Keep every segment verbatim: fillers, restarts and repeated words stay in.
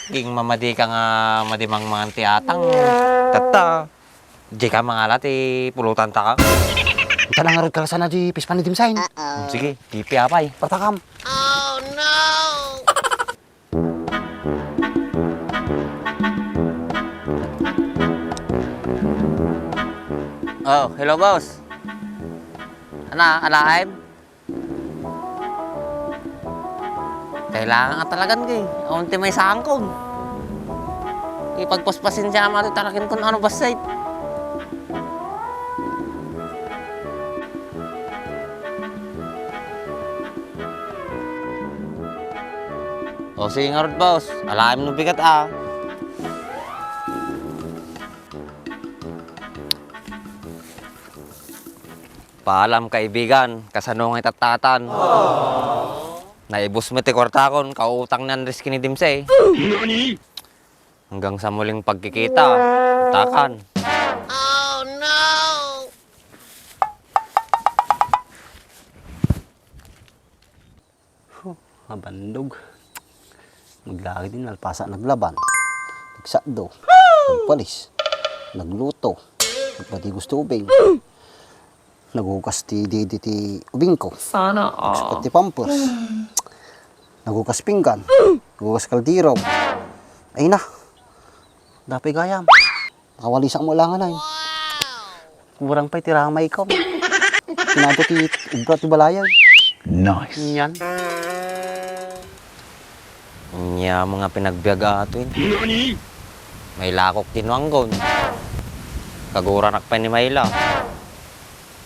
King mamadi ka nga madi mangmangan ti atang. Tatta. Di ka mangala ti pulutan ta ka. Ita na ngarud kalsana di pispan ni Dimsain. Sige, tipi apay. Patakam. Oh, hello, boss. Ana, alaem? Kailangan nga talagan, kay awan ti may sangkog. Ipagpaspasensiam ti talagan kun ano bassit. O, sige ngarud, boss. Alaem no bigat, a. Paalam, kaibigan. Kasano nga itattatan? Naibus met ti kuartakon, kautang ni Andres ken ni Dimse. Nani? Hanggang sa muling pagkikita, utakan. Huh, abandog. Maglagi din, nalpasa naglaban. Nagsakdo. Nagpalis. Nagluto. Nagpatigos ti ubing. Naghugas ti didi ti ubingko. Sana all. Nagsukat ti pampers. Naghugas pinggan. Naghugas kaldero. Ay na. Dapay gayam. Nakawalisak mo lang anay. Kurang pay ti ramayko. Kinado ti ubra ti balayan. Nice. Yan. Nia, mga pinagbiag ato, eh. Nani? Mailakok ti nuanggon. Kaguranak pay ni Mayla.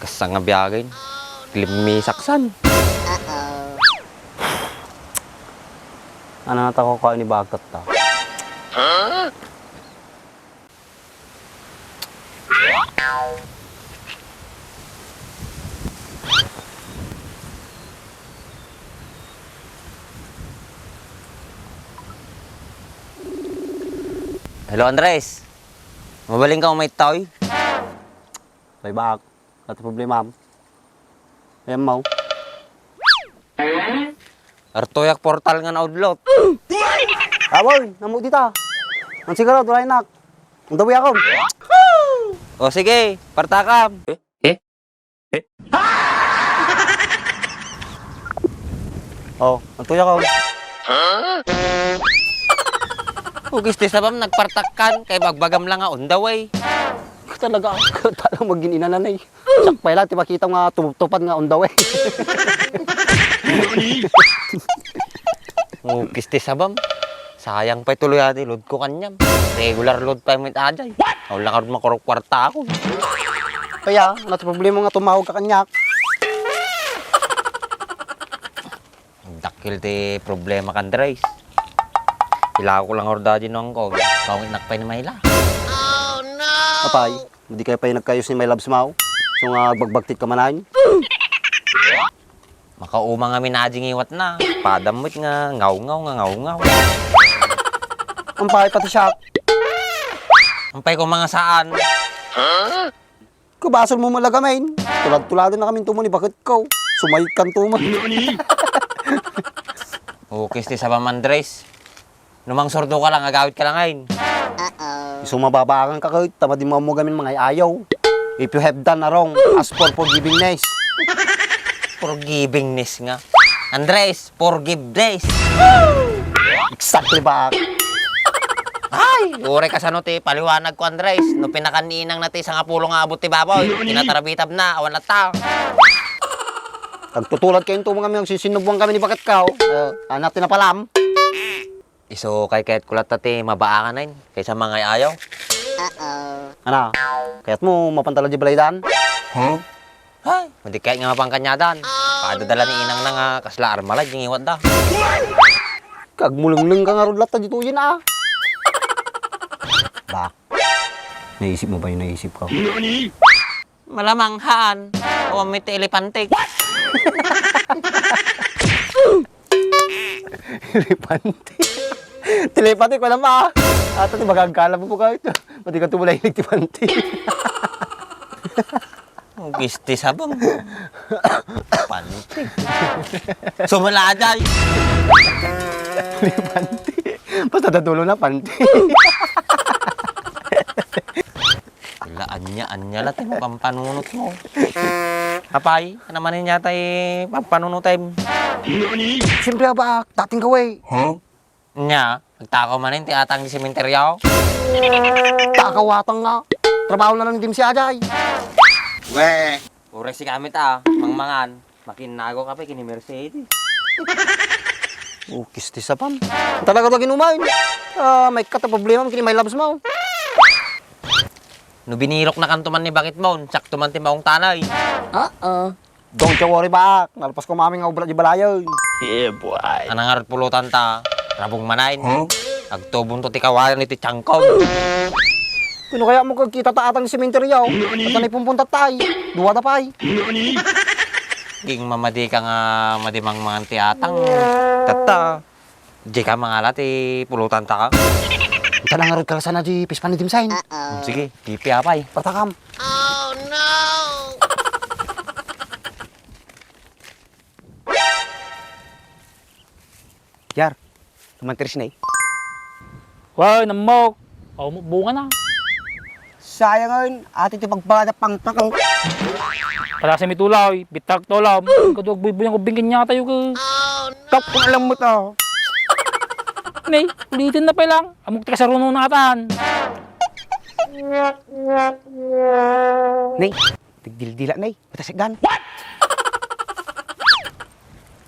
Kasta nga biagen. Limmisaksan. Ano na tako ko ni bagkat ta? Hello, Andres. Mabalin ka umaytoy? Bye, bak. Ati problema, am. Ayan, mau. Artoyak portal nga naudlot. Awan, namu dita. Ang sigurado, wala inak. Ang dawi ako. O sige, partakam. Eh? Eh? Eh? Oh, ang tuya ko. Ugis ti sabam, nagpartakkan, kay bagbagam lang nga on the way. Talaga, talaga magin-inanan eh. Sakpay lang, ti makita nga tupad nga on the way. Ugis ti sabam. Sayang pay tuloy adi, load ko kanyam. Regular load pay met ajay. Aw lang arud makurog kwarta ako. Kaya, ano ti problema nga tumawag ka kanyak? Dakkel ti problema kan Dres. Ilako lang arud adi no angko. Kaungit nakpay ni Mayla. Apay, di kayo pay nagkayos ni my loves mo? So nga, agbagbagtit ka manan? Makauma nga minading iwat na. Padam met nga ngawngaw nga ngawngaw. Ampay pati siya. Ampay ko mga saan. Kabasol mo malaga, men. Tulad-tuladan na kami tumo ni bakit ko. Sumayot kan tumo. Ukis ti sabam, Andres. Numang sordo ka lang, agawit ka lang, ayn. Isu mababaangan ka, kay tamad mo mo gamin mga ayaw. If you have done a wrong, ask for forgivingness. Forgivingness nga. Andres, forgiveness. Exactly, bak. Ay, uray kasano ti paliwanag ko, Andres. No pinakan ni inang na ti sangapulo nga abot ti baboy, tinatarabitab na, awan latta. Agtutulad kayo, tumo kami, agsisinugbuan kami ni bakit ka, oh. Eh, anak ti napalam. Isu kaykayat ko latta ti mabaangan, ayn, kaysa mga ayaw. Ana, kayat mo mapantala di balaydan? Huh? Ay, madi kayat nga mapankanyadan. Padadala ni inang na nga kasla armalay, di ngiwat da. Kagmulengleng ka ngarud latta ditoyen, ah. Ba, naisip mo ba yung naisip ko? Malamang haan. O, may ti elepante. Elepante. Telepati ko naman, ah. Ato, ti magagkala mo po kayo. Pati ka tumulay ni ti panty. Ang gisti sabang. Panty. Sumaladay. Elepante. Basta dadulo na panty. Ala, ania, ania la ti mo pampanunot mo. Apay, ano man inya tay pampanunotem? Siyempre, abak, dating gaway. Nya, nagtakaw manen ti atang di sementeryo? Takaw atang nga. Trabaho na lang dimsi ajay. Weh. Uray si kami ta, mangmangan. Makinnago ka pa ken ni Mercedes. Ukis ti sapam. Talaga ta ginumain. Ah, may kat problema ken ni my loves mo. No binirok na kanto man ni bakit mo, sakto man ti maong tanay. Oo. Don't you worry, bak. Nalpas ko mami nga ubra di balayan. Yeah, boy. Anang ngarud pulutan ta, rabong manain. Huh? Agtubon to ti kawayan iti tiangko. Kuno kaya mo kagkita ta atang sementeryo? Nani? At anay pumpunta tay? Dua da pay. Nani? Ging mamadi ka nga madimangmangan ti atang. Tatta. Di ka mangala ti pulutan ta ka? Ita na ngarud kalsana di pispan ni Dimsain. Uh-oh. Sige, pipi apay. Patakam. Oh, no! Yar, tumantiris na eh. Wow, namok. Aw, bunga na. Sayangen, ati ti pagpalada pangpako. Palasa mi tulaw, bitak tulaw. Kaduag buybuyan ko bingkin niya tayo ka. Kap, kung alam mo to. Nay, ulitin na pa lang. Amok ti kasaruno na atan. Nay, tigdildila, nay. Batas gan. What?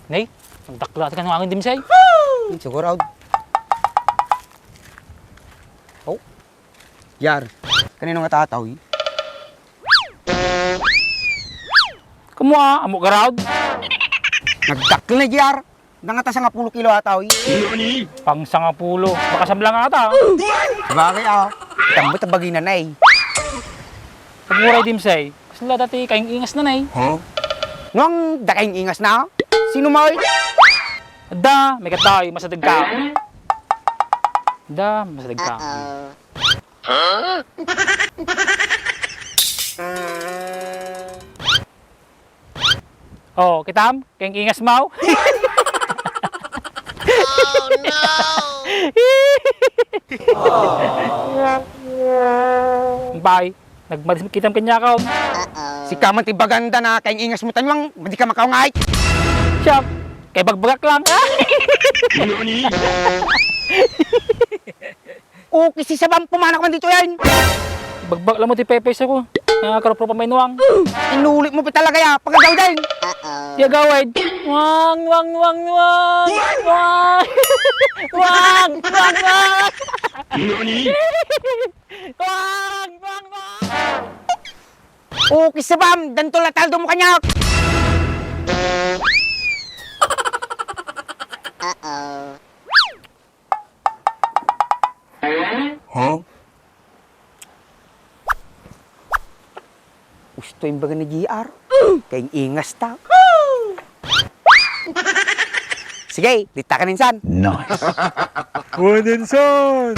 Nay, nagdakla ti kano angin dimsay. Siguro. Oh. Yar, kanino nga tataw, eh? Kamu, ah, amo garod? Nagdakkel na, Yar. Nangata sangapulo kilo ata, eh. Pang sangapulo. Baka sabla nga ata. Bagay, ah. Tambot ang bagay na, nay. Pagmuray dimsay. Kasla dati kaing-ingas na, nay. Huh? Nuang da kaing-ingas na? Sino, may? Da, may katay, masadeg ka. Da, masadeg ka. Uh-oh. Oh, kitam? Keng ingas maw? Oh, no! Bye. Nagmadis kitam kanya ka. Uh-oh. Si kaman ti baganda na keng ingas mo tanwang, madi ka makaungay. Siya, kay bagbagak lang. Nani? Okay, si Sabang pumanak man dito yan. Bagbak lang mo ti pepes ako. Nakakarup-rup ang mainuang. Inulit mo pa talaga ya, pagkagaw din. Di agawid. Wang, wang, wang, wang. Wang. Wang, wang, wang. Wang, wang, wang. Okay, Sabang, danto lataldo mo kanyak. Uh-oh. Huh? Gusto yung baga ni G R. Kay ingas ta. Sige, dita ka ninsan. Nice. Ninsan!